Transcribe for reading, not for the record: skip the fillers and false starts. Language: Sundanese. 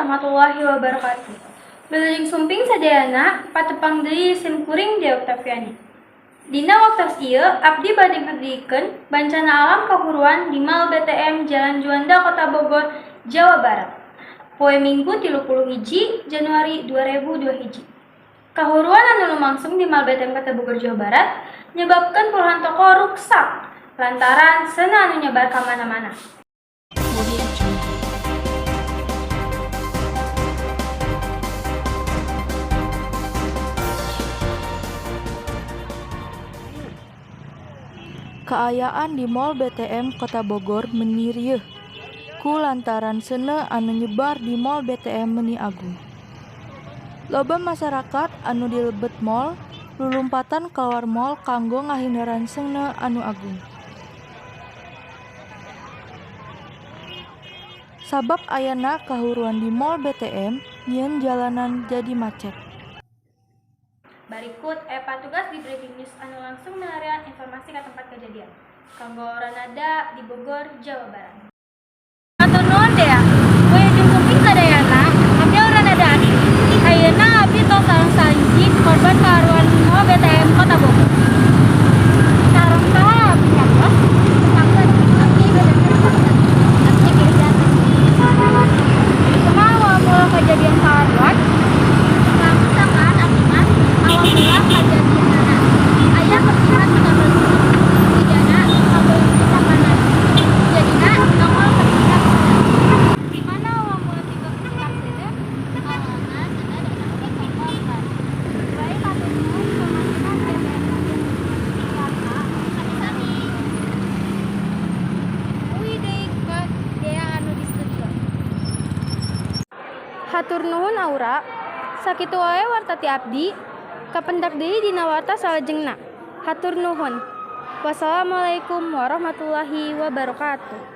warahmatullahi wabarakatuh. Wilujeng sumping sadayana, patepang deui sim kuring Dea Oktaviani. Dina waktos ieu abdi bade ngerdikeun bencana alam kahuruan di Mal BTM Jalan Juanda, Kota Bogor, Jawa Barat. Poe Minggu 31 Januari 2021. Kahuruan anu lumangsung di Mal BTM Kota Bogor, Jawa Barat nyebabkeun puluhan toko ruksak lantaran seuneu anu nyebar ka mana-mana. Kaayaan di Mall BTM Kota Bogor meuni rieuh ku lantaran seuneu anu nyebar di Mall BTM meuni agung. Loba masarakat anu di lebet mall lulumpatan kaluar mall kanggo ngahindaran seuneu anu agung. Sabab ayana kahuruan di Mall BTM nyieun jalanan jadi macet. Barikut aya patugas di Breaking News anu langsung milarian informasi ka tempat kejadian. Kanggo Ranada di Bogor, Jawa Barat. Hatur nuhun, Dea. Wilujeng sumping sadayana, abdi Ranada Asri. Ayeuna abdi tos sareng sahiji korban kaharuan Mall BTM Kota Bogor. Sareng saha abdi nyarios? Tepangkeun, abdi Abdi Kirjana. Kumaha awal mula kejadian kaharuan? Misalkan abdi mah awal mula kajadianana aya percikan di kabel listrik, jigana kabel listrik panas, jadina nongol percikan. Di mana awal mula tiba percikan seuneu? Awalna seuneu datang ti kompor. Baik, hatur nuhun informasina BMKG Warta. Sami-sami. Uih deui ka Dea anu di studio. Hatur nuhun, Aura. Sakitu wae warta ti abdi. Kapendak deui dina warta salajengna. Hatur nuhun. Wassalamualaikum warahmatullahi wabarakatuh.